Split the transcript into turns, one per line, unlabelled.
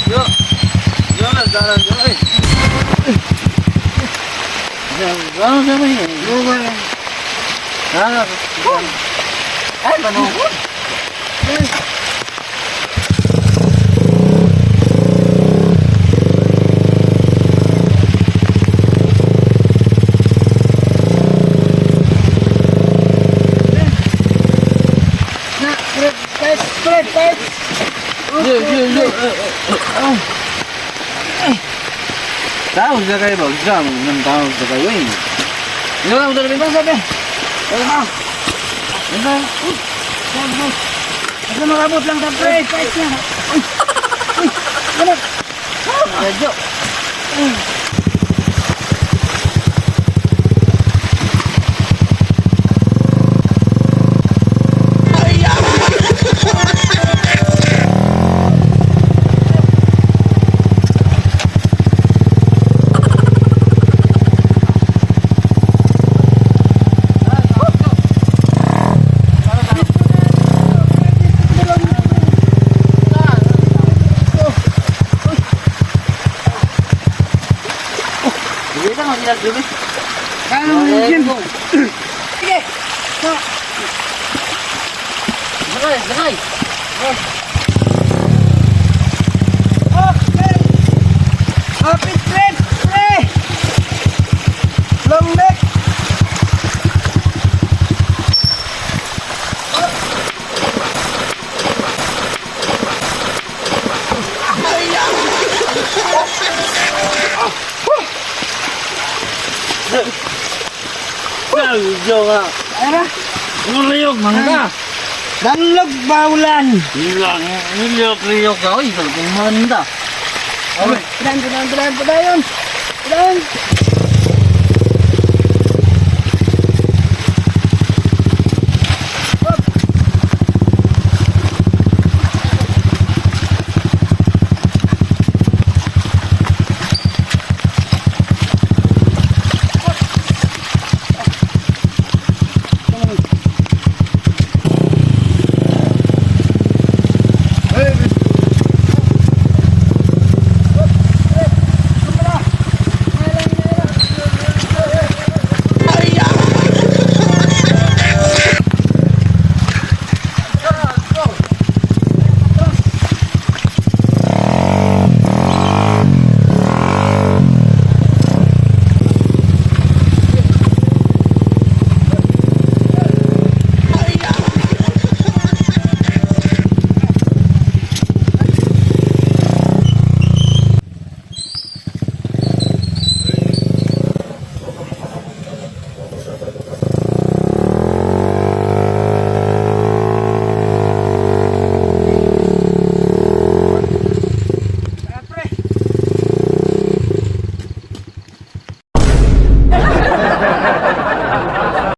Yo. Yo na dalan yo eh. Yo na may. Ah. Ay, manungkot.
Na, pre, guys, pre, guys.
Yo, yo, yo. Tao sa kayo ba? Sa nang tao sa kayo eh. Yo lang dali ba sabi? Ah. Ano?
Asa makabot lang ta, pre, guys na. Uy. Uy. Ano?
Medyo. Hindi na sila gabi.
Kaya mo yun. Sige. Na.
Sakay, sakay.
Okay. Happy trip, pre. Long neck.
Yo nga.
Ara.
Nuriyog mangga.
Danlog baulan.
Ilang, niliyog liyog ka. Uy, kung manda.
Padayon, padayon, padayon, padayon. Padayon.